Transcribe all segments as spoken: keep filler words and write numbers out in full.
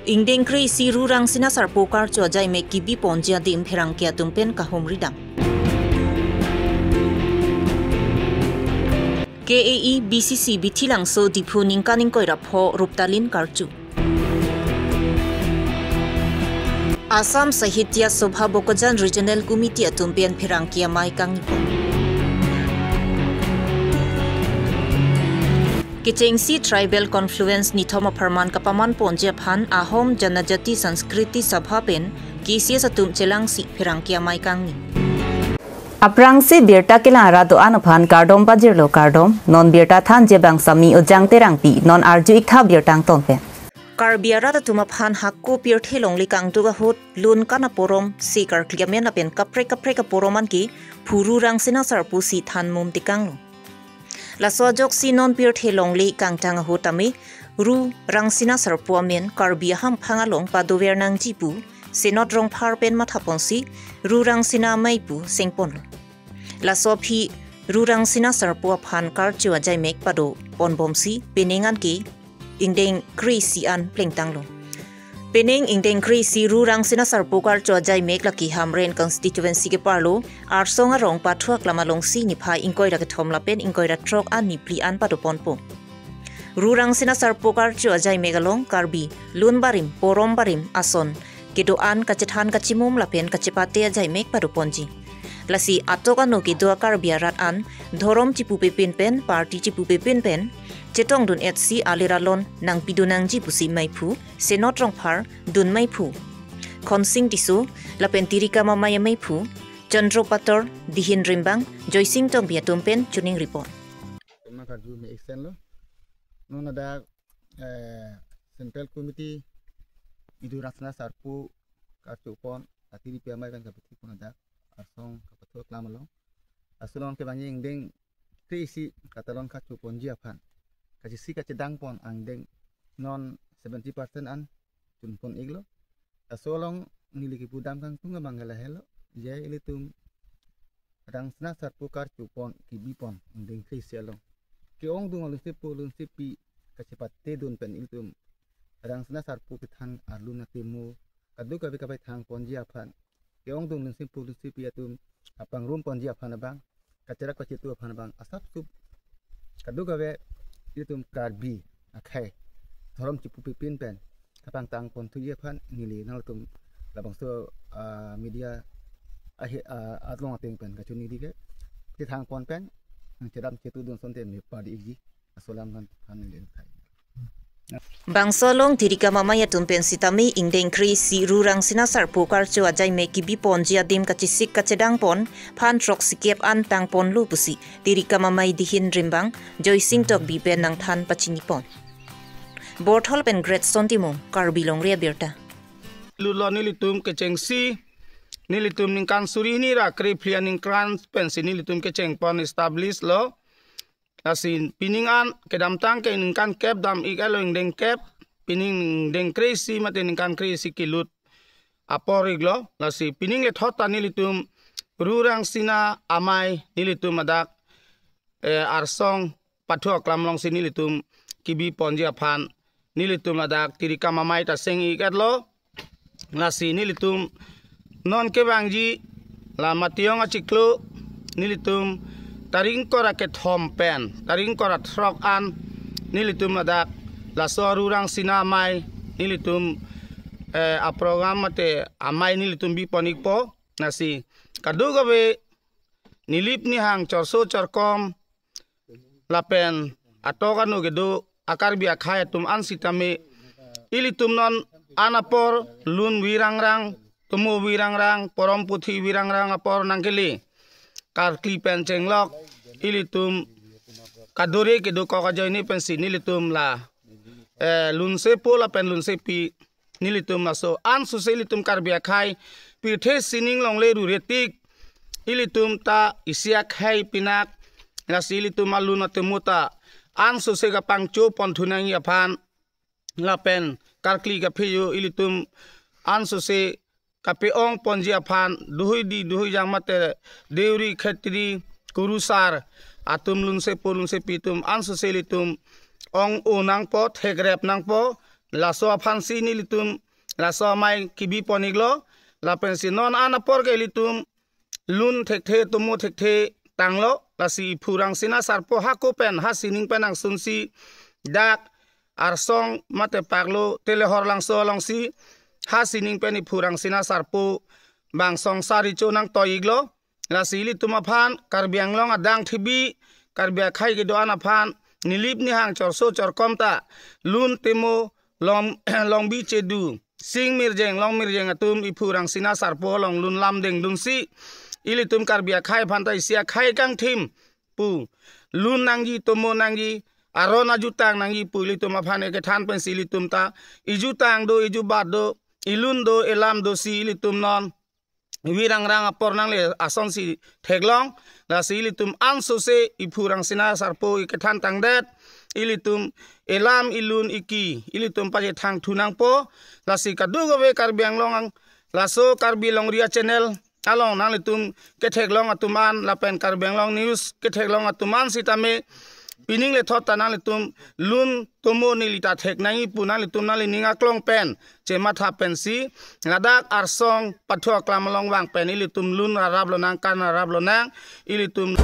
Ingdeng kre-isi Ru Rangsina Sarpo karcho ajaimek kebi ponji adim pherangke atum pen kahumri dam. K A E B C C Bithilangso Diphu ningkan ingkoi ra pho ruptalin karcho. Assam Sahitya Sabha Bokajan Regional Committee atum pen pherangke amei kangni pon. Kechengsi Tribal Confluence nithom apharman kapaman ponji aphan Ahom Janajati Sanskriti Sabha pen K C S atum chelangsi pherangke amei kangni. Aphrangsi birta kelang ra do-an aphan kardom pajirlo kardom, non birta thanji abang Sami Ojang Terangpi, non arju-ik tha birta angton pen. Karbi arat atum aphan hako pirthe longle kangduk ahut lun kan aporom si karkli amen lapen kaprek kaprek aporom an ke phu Ru Rangsina Sarpo si than mum tekanglo. Laso ajoksi non pirthe longle kangtang ahut tame Ru Rangsina Sarpo amen Karbi ahamphang along padover nangji pu Senot Rongphar pen mathaponsi Ru Rangsina amei pu sengponlo. Laso aphi Ru Rangsina Sarpo aphan karcho ajaimek pado ponbomsi penang an ke ingdeng kre-isi an plengtanglo. Penang ingdeng kre-isi Ru Rangsina Sarpo karcho ajaimek lake Hamren constituency keparlo Arsong arong Pathu aklam alongsi niphai ingkoi ra kethom lapen ingkoi ra throk an nipli an pado ponpo. Ru Rangsina Sarpo karcho ajaimek along Karbi lun barim porom barim ason kedo-an kachethan kachimum lapen kachepate ajaimek pado ponji. Lasi atok ano kedo a-Karbi arat an dhorom chipupepin pen, party chipupepin pen chetongdun-etsi alir alon nangpidun nangji pusi meiphu Senot Rongphar, dun meiphu Khonsing Tisso lapen Tirikam Amei ameiphu Chandro Pator, Dihin Rimbang, Joysing Tokbi atum pen chuning report. Tema karju me extend lo. Non ladak, eh, Central Committee Ru Rangsina Sarpo karcho pon, atiri pi amei pen kabithi pon ladak Arsong kapathu aklam along. Asulong ke bang ingdeng kre-isi katalon karcho ponji aphan kachesik kachedang pon angdeng non seventy percent an chun pon-iklo. Laso along neli kipu dam kangtung abang ke lahelo, je ilitum Rangsina Sarpo karcho pon kebi pon ingdeng kre-isi along ke-ongdung alunsepo lunsepi kachepatedun pen ilitum Rangsina Sarpo kethan arlun atemo kadokave kapethang ponji aphan, ke-ongdung lunsepo lunsepi atum apangrum ponji aphan abang, kacherak kachetu aphan abang asap sup kadokave ilitum Karbi akhei dhorom chipupepin pen kapangtang ponthuji aphan neli nangtum labangso, ah, media ahe, ah, atlong ateng pen kachunidi ke kethang pon pen nangchedam chetudun sonte me padi-ikji aso alam aphan neli khai. Bangso along Tirikam Amei atum pen sitame ingdeng kre-isi Ru Rangsina Sarpo karcho ajaimek kebi ponji adim kachesik kachedang pon phan throksikep an tang ponlo pusi Tirikam Amei Dihin Rimbang, Joysing Tokbi pen nangthan pachini pon. Borthol pen Greatson Timung, Karbi Longri Abirta. Lulo nelitum kechengsi, nelitum ningkan suri hini ra krephli aningkan pensi nelitum kecheng pon establish lo. Lasi pining an kedamtang ke ningkan kep dam-ik-etlo ingdeng kep, pining ingdeng kre-isi mate ningkan kre-isi kelut apor-iklo. Lasi pining lethot ta nelitum Ru Rangsina Amei nelitum ladak, eh, Arsong Pathu aklam alongsi nelitum kebi ponji aphan nelitum ladak Tirikam Amei ta seng-ik-etlo. Lasi nelitum non kevangji la Matiyong achiklo nelitum tarik ingkoi ra kethom pen tarik ingkoi ra throk an nelitum ladak laso Ru Rangsina Amei nelitum, eh, aprogram mate amei nelitum bi pon-ikpo. Lasi kadokave nilip nihang chorso chorkom lapen atok ano kedo a-Karbi akhei atum an sitame ilitum non an apor lun virangrang, tomo virangrang, porom puthi virangrang apor nangkele. Karkli pen chenglok ilitum kadore kedokok ajoine pensi nelitum la, eh, lunsepo lapen lunsepi nelitum laso ansose ilitum Karbi akhei pirthe sining longle rure tik ilitum ta isi akhei pinak, lasi ilitum alun atemo ta ansose kapangcho ponthu nangji aphan lapen karkli kaphejo ilitum ansose kape-ong ponji aphan duhui di duhui jang mate deuri khetri kurusar atum lunsepo lunsepi atum ansose ilitum ong-o nangpo, thekrep nangpo, Laso aphansi nelitum laso amei kebipon iklo. Lapensi non an apor ke ilitum lun thekthe tomo thekthe tanglo. Lasi iphu Rangsina Sarpo hako pen ha sining pen angsunsi dak Arsong mate Paklo Telehorlangso alongsi ha sining pen iphu Rangsina Sarpo bang songsar icho nangtoi iklo. Lasi ilitum aphan Karbi Anglong adang thibi Karbi akhei kedo-an aphan nilip nihang chorso chorkom ta lun temo long longbi chedu sing mirjeng long mirjeng atum iphu Rangsina Sarpo along lun lam dengdunsi ilitum Karbi akhei aphan ta isi akhei kangthim pu lun nangji tomo nangji aron ajutang nangji pu ilitum aphan ekethan pensi ilitum ta ijutang do ijubat do ilun do ilam dosi ilitum non virang rang apor nangle asonsi theklong. Lasi ilitum ansose iphu Rangsina Sarpo ikethan tangdet ilitum ilam ilun iki ilitum pachethang thu nangpo. Lasi kadokave Karbi Anglong ang laso Karbi Longri a channel along nanglitum ketheklong atum an lapen Karbi Anglong news ketheklong atum an sitame pining lethot ta nanglitum lun tomo neli ta thek nangji pu nanglitum nanglining aklong pen chematha pensi ladak Arsong pathu aklam along vang pen ilitum lun rarap lonang kan rarap lonang ilitum.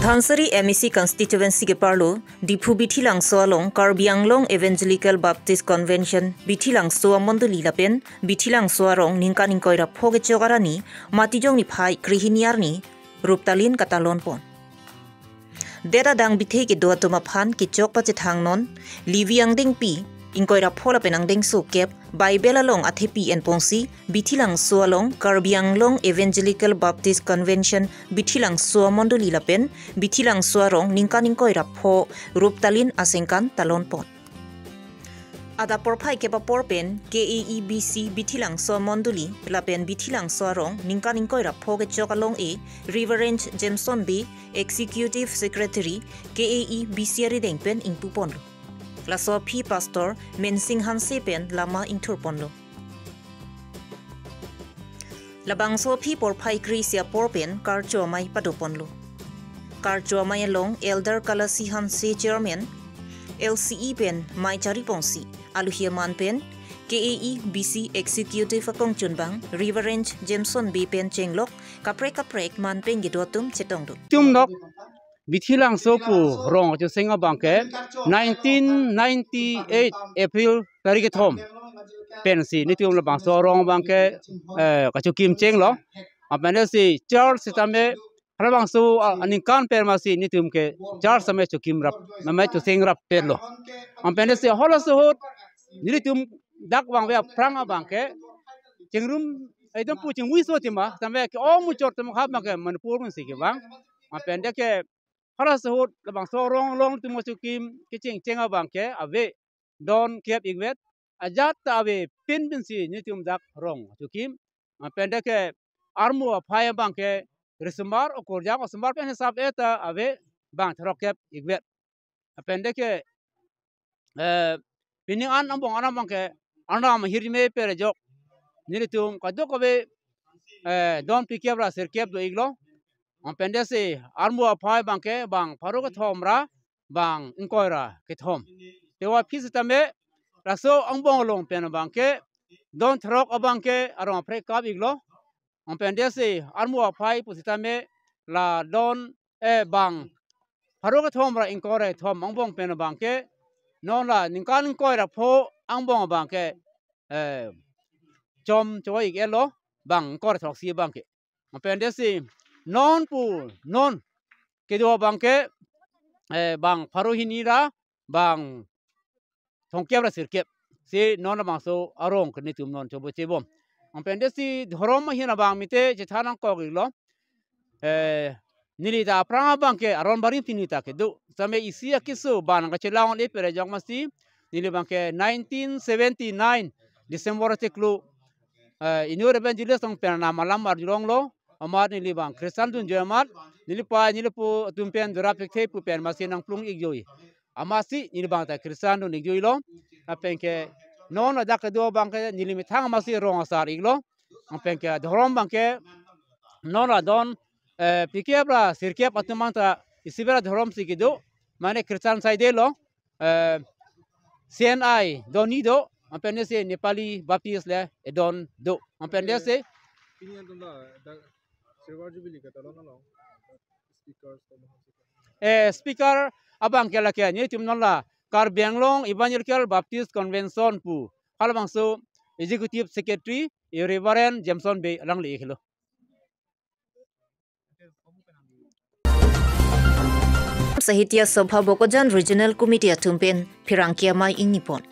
Dhansiri M A C constituency keparlo Diphu Bithilangso along Karbi Anglong Evangelical Baptist Convention Bithilangso amondoli lapen Bithilangso arong ningkan ingkoi ra pho kechok arni Matijong niphai krehini arni ruptalin katalon pon. Det adang bithe kedo atum aphan kechok pachethang non Levi angdengpi ingkoi ra pho lapen angdengso kep Bible along athepi enponsi Bithilangso along Karbi Anglong Evangelical Baptist Convention Bithilangso amondoli lapen Bithilangso arong ningkan ingkoi ra pho ruptalin asengkan talon pon. Adap porphai kep apor pen K A E B C Bithilangso amondoli lapen Bithilangso arong ningkan ingkoi ra pho kechok along e Reverend Jameson Bey, Executive Secretary K A E B C arideng pen ingpu ponlo. Laso aphi Pastor Mensing Hanse pen lama ingthur ponlo. Labangso aphi porphai kre-isi apor pen karcho amei pado ponlo. Karcho amei along Elder Kalasi Hanse Chairman, L C E pen mei chari ponsi aluhi aman pen K A E B C Executive akongchunbang Reverend Jameson Bey pen chenglok kaprek kaprek man pen kedo atum chetongdun. Tum nok Bithilangso pu rong kachoseng abang ke nineteen ninety-eight April tarik kethom pensi netum labangso rong abang ke, eh, kachokim chenglo. Lapen si church sitame halabangso, ah, aningkan pen masi netum ke church sitame chokim rap, mame choseng rap petlo. Lapen si halaso ahut netum dak vangve aphrang abang ke chingrum, eh, itum pu chingvui so tima, sitame ke-ong muchot tum khap abang ke Manipur pensi kevang. Lapen ke halaso ahut labangso rong along netum chokim kecheng cheng abang ke ave don kep ingvet ajat ta ave pin pensi netum dak rong chokim. Lapen ke armu aphai abang ke risomar okorjang osomar pen hisap eta ave bang throk kep ingvet. Lapen ke, eh, pining an angbong anam abang ke anam hirme perejok nelitum kadokave, eh, don phlikep ra sirkep do iklo. Lapen si armu aphai abang ke bang pharo kethom ra bang ingkoi ra kethom. Tewa aphi sitame laso angbong along pen abang ke don throk abang ke arong aphrek kap iklo. Lapen si armu aphai pusitame la don, eh, bang pharo kethom ra ingkoi ra kethom angbong pen abang ke non la ningkan ingkoi ra pho angbong abang ke, eh, chom choi ik-etlo bang ingkoi ra throksi abang ke. Lapen si non pu non kedo abang ke, eh, bang pharo hini ra bang thomkep ra sirkep. Si non labangso arong ke netum non chobo chebom. Lapen si dhorom ahin abang mite chethan nangkok iklo. Eh, neli ta aphrang abang ke aron barim pini ta kedo. Sitame isi akeso bang kachelang-et perejok masi neli abang ke nineteen seventy-nine December atiklo, eh, inut evangelist along pen nam alam arjulonglo. Amat neli abang Christian dunjoi amat neli pa neli pu atum pen dora pekthek pu pen masi nangplung ikjoi. Amatsi neli abang ta Christian dun ikjoilo. Lapen ke non ladak kedo abang ke neli methang amatsi rong asar iklo. Lapen ke dhorom abang ke non la don, eh, phlikep ra sirkep atum abang ta isi bera dhorom si kedo. Mane Christian saidelo. Eh, C N I doni do, lapen si Nepali Baptist le edon do. Lapen si pini antum la dak Silver Jubilee katalon along speakers, eh, speaker abang ke lake nelitum non la Karbi Anglong Evangelical Baptist Convention pu halabangso Executive Secretary, eh, Reverend Jameson Bey alangli iklo. Sahitya Sabha Bokajan Regional Committee atum pen pherangke amei ingnipon.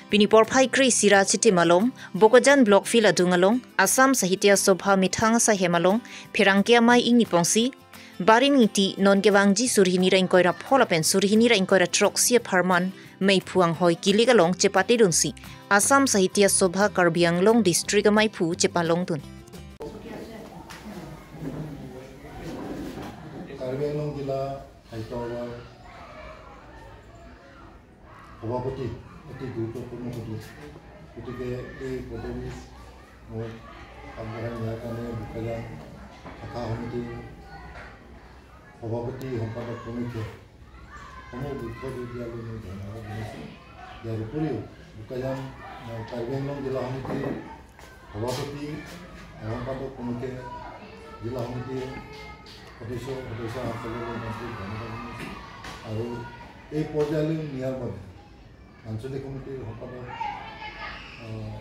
Pini porphai kre-isi ra chitim along, Bokajan Block Field adung along, Assam Sahitya Sabha methang asai hem along pherangke amei ingniponsi, Barim Ingti non kevangji suri hini ra ingkoi ra pho lapen suri hini ra ingkoi ra throksi apharman meiphu anghoi kilik along chepatedunsi, Assam Sahitya Sabha Karbi Anglong District ameiphu chepalongdun. Karbi Anglong Jila Sahitya Sabha সভাপতি অতি গুৰুত্বপূৰ্ণ পদবী। গতিকে এই পদবী মোক আগবঢ়াই নিয়াৰ কাৰণে বোকাজান শাখা সমিতিৰ সভাপতি সম্পাদক প্ৰমুখ্যে সমূহ বৃক্ষ জড়িয়ালৈ মই ধন্যবাদ জনাইছোঁ। ইয়াৰ উপৰিও বোকাজান, আহ, কাৰ্বি আংলং জিলা সমিতিৰ সভাপতি আৰু সম্পাদক প্ৰমুখ্যে জিলা সমিতিৰ সদস্য সদস্যাসকললৈ মই বহুত ধন্যবাদ জনাইছোঁ। আৰু এই পৰ্যায়লৈ নিয়াৰ বাবে আঞ্চলিক সমিতিৰ সম্পাদক, আহ,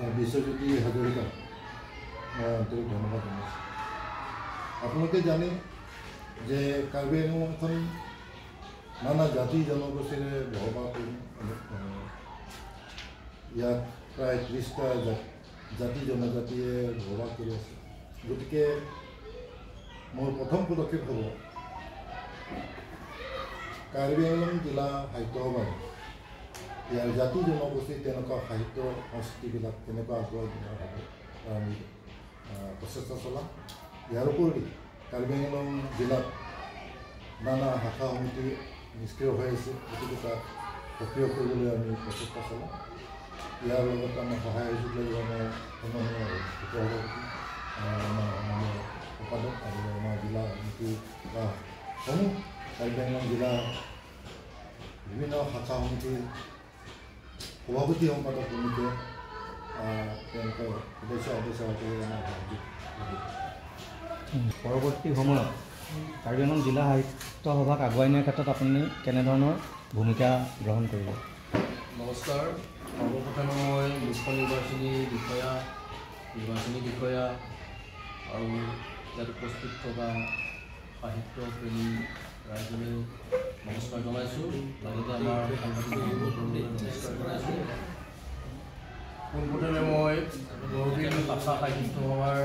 আহ, বিশ্বজ্যোতি হাজৰিকা, মই আন্তৰিক ধন্যবাদ জনাইছোঁ। আপোনালোকে জানে যে কাৰ্বি আংলংখন নানা জাতি জনগোষ্ঠীৰে বসবাস কৰি, আহ, ইয়াত প্ৰায় ত্ৰিশটা জা-, জাতি জনজাতিয়ে বসবাস কৰি আছে। গতিকে মোৰ প্ৰথম পদক্ষেপ হ'ব কাৰ্বি আংলং জিলা সাহিত্য সভাই ইয়াৰ জাতি জনগোষ্ঠী তেনেকুৱা সাহিত্য সংস্কৃতিবিলাক কেনেকুৱা আগুৱাই নিয়া হ'ব, তাৰ আমি, আহ, প্ৰচেষ্টা চলাম। ইয়াৰ উপৰি কাৰ্বি আংলং জিলাত নানা শাখা সমিতি নিষ্ক্ৰিয় হৈ আছে, গতিকে তাক সক্ৰিয় কৰিবলৈ আমি প্ৰচেষ্টা চলাম। ইয়াৰ লগত আমাৰ সহায় সহযোগ লাগিব আমাৰ সন্মানীয় উপ-সভাপতি, আহ, আমাৰ সন্মানীয় সম্পাদক আৰু আমাৰ জিলা সমিতি বা সমূহ কাৰ্বি আংলং জিলা বিভিন্ন শাখা সমিতিৰ সভাপতি সম্পাদক সমিতিয়ে, আহ, তেওঁলোকৰ সদস্য সদস্যসকলে আমাৰ সহযোগ কৰিব। উম, পৰৱৰ্তী সময়ত কাৰ্বি আংলং জিলা সাহিত্য সভাক আগুৱাই নিয়াৰ ক্ষেত্ৰত আপুনি কেনেধৰণৰ ভূমিকা গ্ৰহণ কৰিব? নমস্কাৰ। সৰ্বপ্ৰথমে মই মুখ্য নিৰ্বাচনী বিষয়া, নিৰ্বাচনী বিষয়া আৰু ইয়াত উপস্থিত থকা সাহিত্য প্ৰেমী ৰাইজলৈ নমস্কাৰ জনাইছোঁ। লগতে আমাৰ সাংবাদিক বন্ধুসকললৈ নমস্কাৰ জনাইছোঁ। পোনপ্ৰথমে মই গৌৰদীপ ভাষা সাহিত্য সভাৰ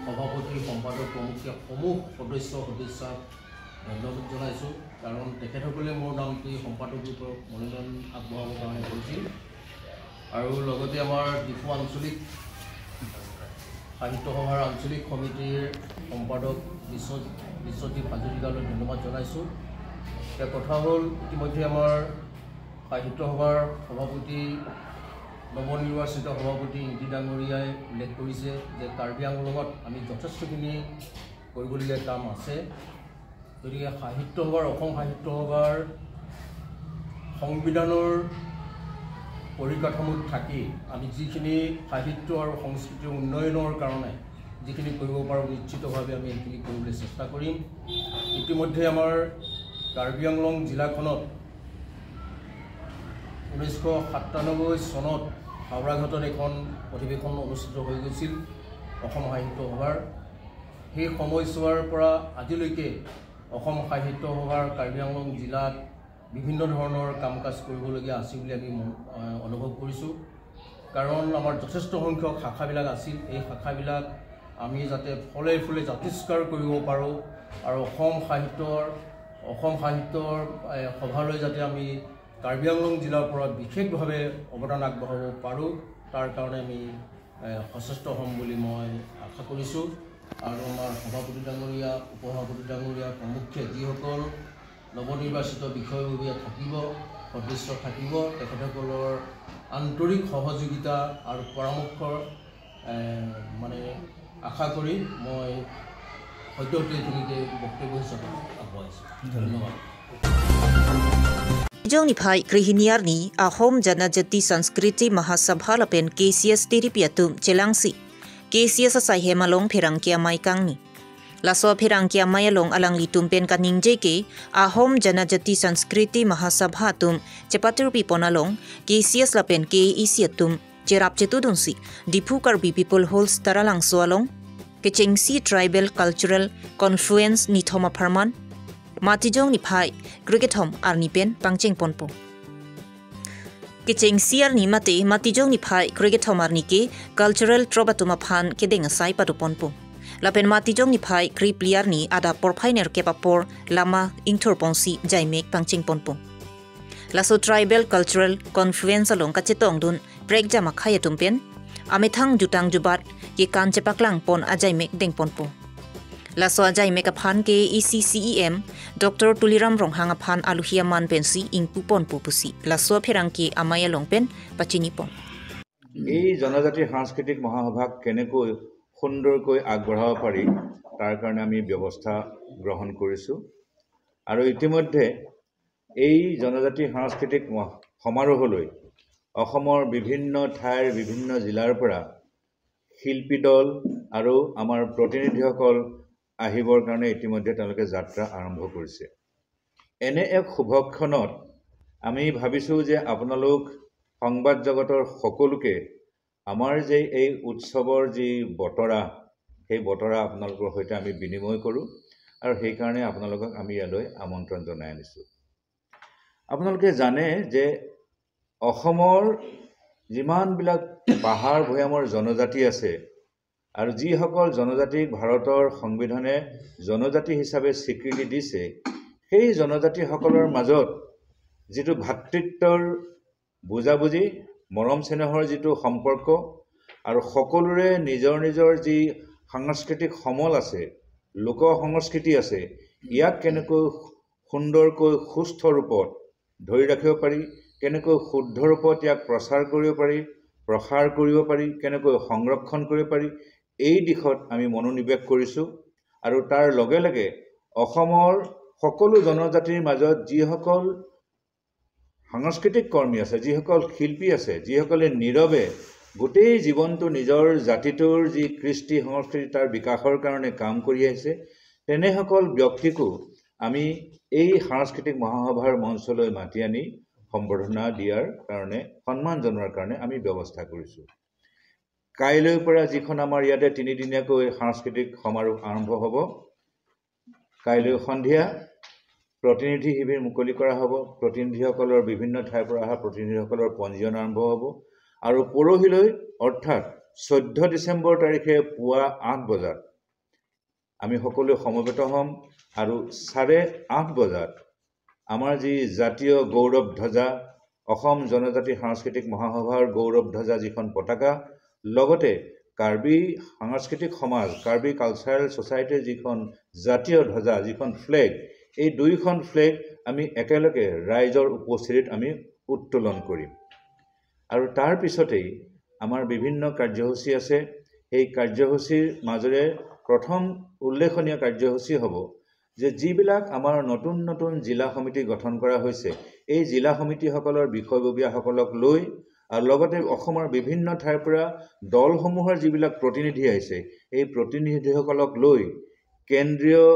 সভাপতি, সম্পাদক প্ৰমুখ্যে সমূহ সদস্য সদস্যাক ধন্যবাদ জনাইছোঁ, কাৰণ তেখেতসকলে মোৰ নামটি সম্পাদক ৰূপত মনোনয়ন আগবঢ়াবৰ কাৰণে কৰিছিল। আৰু লগতে আমাৰ ডিফু আঞ্চলিক সাহিত্য সভাৰ আঞ্চলিক সমিতিৰ সম্পাদক বিশ্ব-, বিশ্বজিৎ হাজৰিকালৈ ধন্যবাদ জনাইছোঁ। এতিয়া কথা হ'ল, ইতিমধ্যে আমাৰ সাহিত্য সভাৰ সভাপতি, নৱনিৰ্বাচিত সভাপতি ইংতি ডাঙৰীয়াই উল্লেখ কৰিছে যে কাৰ্বি আংলঙত আমি যথেষ্টখিনি কৰিবলগীয়া কাম আছে। গতিকে সাহিত্য সভাৰ, অসম সাহিত্য সভাৰ সংবিধানৰ পৰিকাঠামোত থাকি আমি যিখিনি সাহিত্য আৰু সংস্কৃতিৰ উন্নয়নৰ কাৰণে যিখিনি কৰিব পাৰোঁ, নিশ্চিতভাৱে আমি সেইখিনি কৰিবলৈ চেষ্টা কৰিম। ইতিমধ্যে আমাৰ কাৰ্বি আংলং জিলাখনত ঊনৈছশ সাতানব্বৈ চনত হাওৰাঘাটত এখন অধিৱেশন অনুষ্ঠিত হৈ গৈছিল অসম সাহিত্য সভাৰ। সেই সময়ছোৱাৰ পৰা আজিলৈকে অসম সাহিত্য সভাৰ কাৰ্বি আংলং জিলাত বিভিন্ন ধৰণৰ কাম কাজ কৰিবলগীয়া আছে বুলি আমি মন-, আহ, অনুভৱ কৰিছোঁ। কাৰণ আমাৰ যথেষ্ট সংখ্যক শাখাবিলাক আছিল, এই শাখাবিলাক আমি যাতে ফলে ফুলে জাতিষ্কাৰ কৰিব পাৰোঁ আৰু অসম সাহিত্যৰ, অসম সাহিত্যৰ, এ, সভালৈ যাতে আমি কাৰ্বি আংলং জিলাৰ পৰা বিশেষভাৱে অৱদান আগবঢ়াব পাৰোঁ, তাৰ কাৰণে আমি, এ, সচেষ্ট হ'ম বুলি মই আশা কৰিছোঁ। আৰু আমাৰ সভাপতি ডাঙৰীয়া, উপ সভাপতি ডাঙৰীয়া প্ৰমুখ্যে যিসকল নৱনিৰ্বাচিত বিষয়ববীয়া থাকিব, সদস্য থাকিব, তেখেতসকলৰ আন্তৰিক সহযোগিতা আৰু পৰামৰ্শৰ, এ, মানে, আশা কৰি মই সদ্যহতে এইখিনিতে বক্তব্য হিচাপে আগবঢ়াইছোঁ। ধন্যবাদ। Jong niphai krehini arni Ahom Janajati Sanskriti Mahasabha lapen K C S tiripi atum chelangsi K C S asai hem along pherangke amei kangni. Laso pherangke amei along alanglitum pen kaningje ke Ahom Janajati Sanskriti Mahasabha atum chepatirpi pon along K C S lapen K A A C atum cherap chetudunsi Diphu Karbi People Halls Taralangso along kechengsi Tribal Cultural Confluence nithom apharman Matijong niphai krekethom arni pen pangcheng ponpo. Kechengsi arni mate Matijong niphai krekethom arni ke cultural troupe atum aphan kedeng asai pado ponpo. Lapen Matijong niphai krephli arni adap porphai nerkep apor lama ingthur ponsi jaimek pangcheng ponpo. Laso Tribal Cultural Confluence along kachetongdun prekjam akhei atum pen amethang jutang jubat kekan chepaklang pon ajaimek deng ponpo. Laso ajaimek aphan ke A A C C E M Doctor Tuliram Ronghang aphan aluhi aman pensi ingpu ponpo pusi laso pherangke amei along pen pachini pon. এই জনজাতি সাংস্কৃতিক মহাসভাক কেনেকৈ সুন্দৰকৈ আগবঢ়াব পাৰি, তাৰ কাৰণে আমি ব্যৱস্থা গ্ৰহণ কৰিছোঁ। আৰু ইতিমধ্যে এই জনজাতি সাংস্কৃতিক মহ- সমাৰোহলৈ অসমৰ বিভিন্ন ঠাইৰ বিভিন্ন জিলাৰ পৰা শিল্পী দল আৰু আমাৰ প্ৰতিনিধিসকল আহিবৰ কাৰণে ইতিমধ্যে তেওঁলোকে যাত্ৰা আৰম্ভ কৰিছে। এনে এক শুভক্ষণত আমি ভাবিছোঁ যে আপোনালোক সংবাদ জগতৰ সকলোকে আমাৰ যে এই উৎসৱৰ যি বতৰা, সেই বতৰা আপোনালোকৰ সৈতে আমি বিনিময় কৰোঁ আৰু সেইকাৰণে আপোনালোকক আমি ইয়ালৈ আমন্ত্ৰণ জনাই আনিছোঁ। আপোনালোকে জানে যে অসমৰ যিমানবিলাক পাহাৰ ভৈয়ামৰ জনজাতি আছে আৰু যিসকল জনজাতিক ভাৰতৰ সংবিধানে জনজাতি হিচাপে স্বীকৃতি দিছে, সেই জনজাতিসকলৰ মাজত যিটো ভাতৃত্বৰ বুজাবুজি, মৰম চেনেহৰ যিটো সম্পৰ্ক আৰু সকলোৰে নিজৰ নিজৰ যি সাংস্কৃতিক সমল আছে, লোক সংস্কৃতি আছে, ইয়াক কেনেকৈ সুন্দৰকৈ সুস্থ ৰূপত ধৰি ৰাখিব পাৰি, কেনেকৈ শুদ্ধ ৰূপত ইয়াক প্ৰচাৰ কৰিব পাৰি, প্ৰসাৰ কৰিব পাৰি, কেনেকৈ সংৰক্ষণ কৰিব পাৰি, এই দিশত আমি মনোনিৱেশ কৰিছোঁ। আৰু তাৰ লগে লগে অসমৰ সকলো জনজাতিৰ মাজত যিসকল সাংস্কৃতিক কৰ্মী আছে, যিসকল শিল্পী আছে, যিসকলে নীৰৱে গোটেই জীৱনটো নিজৰ জাতিটোৰ যি কৃষ্টি সংস্কৃতি তাৰ বিকাশৰ কাৰণে কাম কৰি আহিছে, তেনেসকল ব্যক্তিকো আমি এই সাংস্কৃতিক মহাসভাৰ মঞ্চলৈ মাতি আনি সম্বৰ্ধনা দিয়াৰ কাৰণে, সন্মান জনোৱাৰ কাৰণে আমি ব্যৱস্থা কৰিছোঁ। কাইলৈৰ পৰা যিখন আমাৰ ইয়াতে তিনিদিনীয়াকৈ সাংস্কৃতিক সমাৰোহ আৰম্ভ হ'ব, কাইলৈ সন্ধিয়া প্ৰতিনিধি শিবিৰ মুকলি কৰা হ'ব। প্ৰতিনিধিসকলৰ, বিভিন্ন ঠাইৰ পৰা অহা প্ৰতিনিধিসকলৰ পঞ্জীয়ন আৰম্ভ হ'ব আৰু পৰহিলৈ অৰ্থাৎ চৈধ্য ডিচেম্বৰ তাৰিখে পুৱা আঠ বজাত আমি সকলোৱে সমবেত হ'ম আৰু চাৰে আঠ বজাত আমাৰ যি জাতীয় গৌৰৱ ধ্বজা, অসম জনজাতি সাংস্কৃতিক মহাসভাৰ গৌৰৱ ধ্বজা যিখন পতাকা, লগতে কাৰ্বি সাংস্কৃতিক সমাজ, কাৰ্বি কালচাৰেল ছ'চাইটিৰ যিখন জাতীয় ধ্বজা, যিখন ফ্লেগ, এই দুইখন ফ্লেগ আমি একেলগে ৰাইজৰ উপস্থিতিত আমি উত্তোলন কৰিম। আৰু তাৰ পিছতেই আমাৰ বিভিন্ন কাৰ্যসূচী আছে। সেই কাৰ্যসূচীৰ মাজেৰে প্ৰথম উল্লেখনীয় কাৰ্যসূচী হ'ব যে যিবিলাক আমাৰ নতুন নতুন জিলা সমিতি গঠন কৰা হৈছে, এই জিলা সমিতিসকলৰ বিষয়ববীয়াসকলক লৈ আৰু লগতে অসমৰ বিভিন্ন ঠাইৰ পৰা দলসমূহৰ যিবিলাক প্ৰতিনিধি আহিছে, এই প্ৰতিনিধিসকলক লৈ কেন্দ্ৰীয়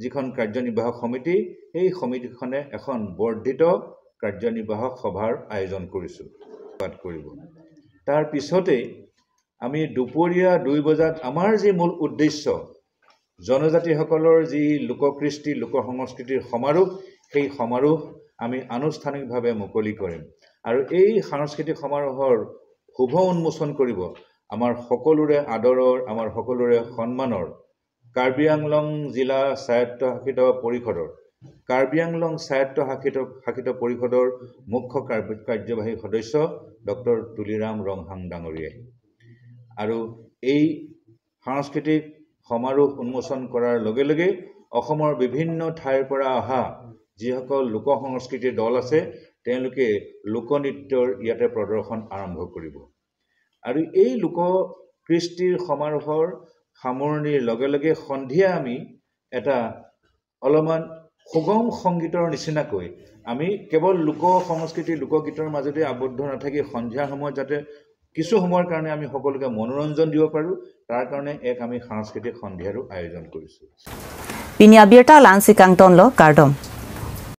যিখন কাৰ্যনিৰ্বাহক সমিতি, সেই সমিতিখনে এখন বৰ্ধিত কাৰ্যনিৰ্বাহক সভাৰ আয়োজন কৰিছোঁ, পাত কৰিব। তাৰ পিছতেই আমি দুপৰীয়া দুই বজাত আমাৰ যি মূল উদ্দেশ্য, জনজাতিসকলৰ যি লোককৃষ্টি, লোক সংস্কৃতিৰ সমাৰোহ, সেই সমাৰোহ আমি আনুষ্ঠানিকভাৱে মুকলি কৰিম। আৰু এই সাংস্কৃতিক সমাৰোহৰ শুভ উন্মোচন কৰিব আমাৰ সকলোৰে আদৰৰ, আমাৰ সকলোৰে সন্মানৰ কাৰ্বি আংলং জিলা স্বায়ত্তশাসিত পৰিষদৰ, কাৰ্বি আংলং স্বায়ত্তশাসিত, শাসিত পৰিষদৰ মুখ্য কাৰ্য-, কাৰ্যবাহী সদস্য ডক্টৰ তুলিৰাম ৰংহাং ডাঙৰীয়াই। আৰু এই সাংস্কৃতিক সমাৰোহ উন্মোচন কৰাৰ লগে লগে অসমৰ বিভিন্ন ঠাইৰ পৰা অহা যিসকল লোক সংস্কৃতিৰ দল আছে, তেওঁলোকে লোকনৃত্যৰ ইয়াতে প্ৰদৰ্শন আৰম্ভ কৰিব। আৰু এই লোক কৃষ্টিৰ সমাৰোহৰ সামৰণিৰ লগে লগে সন্ধিয়া আমি এটা অলপমান সুগম সংগীতৰ নিচিনাকৈ আমি কেৱল লোক সংস্কৃতি, লোকগীতৰ মাজতে আবদ্ধ নাথাকি সন্ধিয়াৰ সময়ত যাতে কিছু সময়ৰ কাৰণে আমি সকলোকে মনোৰঞ্জন দিব পাৰোঁ, তাৰ কাৰণে এক আমি সাংস্কৃতিক সন্ধিয়াৰো আয়োজন কৰিছোঁ। Pini abirta la-ansi kangtonlo, kardom.